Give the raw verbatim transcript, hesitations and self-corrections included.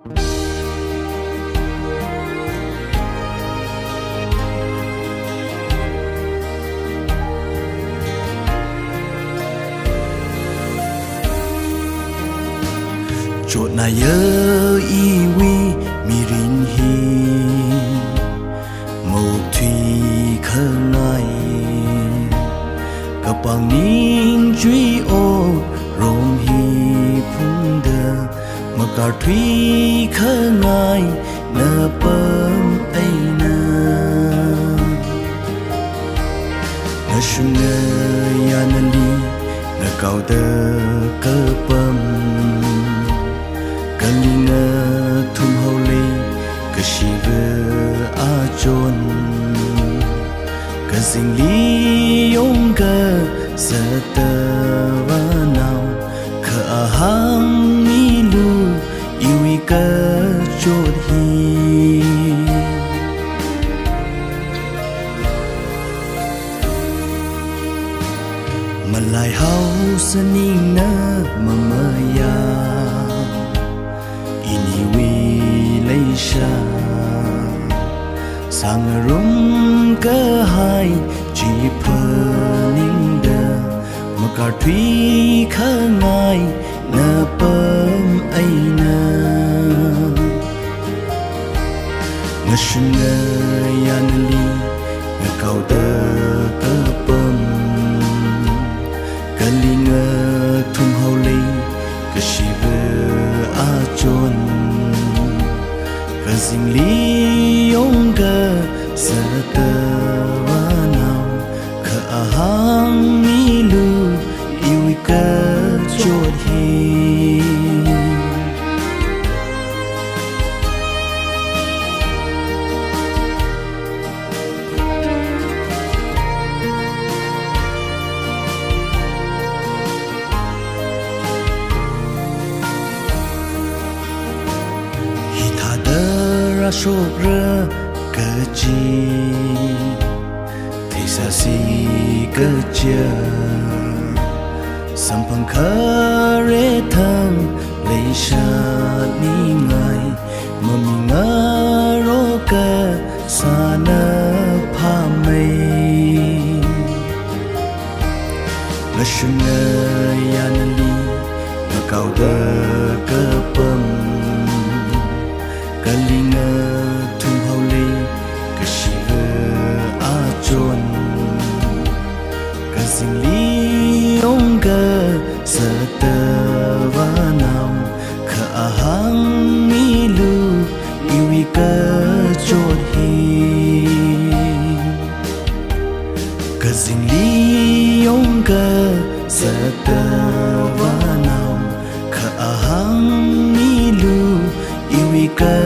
Chotnaya iwui mirin hi maokthui khangai, kapang ningchui orom hi phungda makarthui khangai napam eina. Ngashun ngayā nali ngakaoda kapam, kali ngathum haolei kashiva achon, kazingli yongkazata vānao, kha ahāng milu iwui kachot hi. Malaihaosa ningna mamayā, iniwui leisha sāngarum kahai chi phaningda, makarthui khangai napam eina. Ngashun ngayā nali ngakaoda kapam, kali ngathum haolei kashiva achon, kazingli yongkazata vānao, kha ahāng milu iwui kachot hi. Hithāda rāshokra kachi, theisāsi kaja, samphang khare thang leisha ningai, mamingarok kasāna phamei. Ngashun ngayā nali ngakaoda kapam, kali ngathum haolei kashiva achon, kazingli yongkazata vānao, kha ahāng milu iwui kachot hi. Kazingli yongkazata vānao, kha ahāng milu iwui ka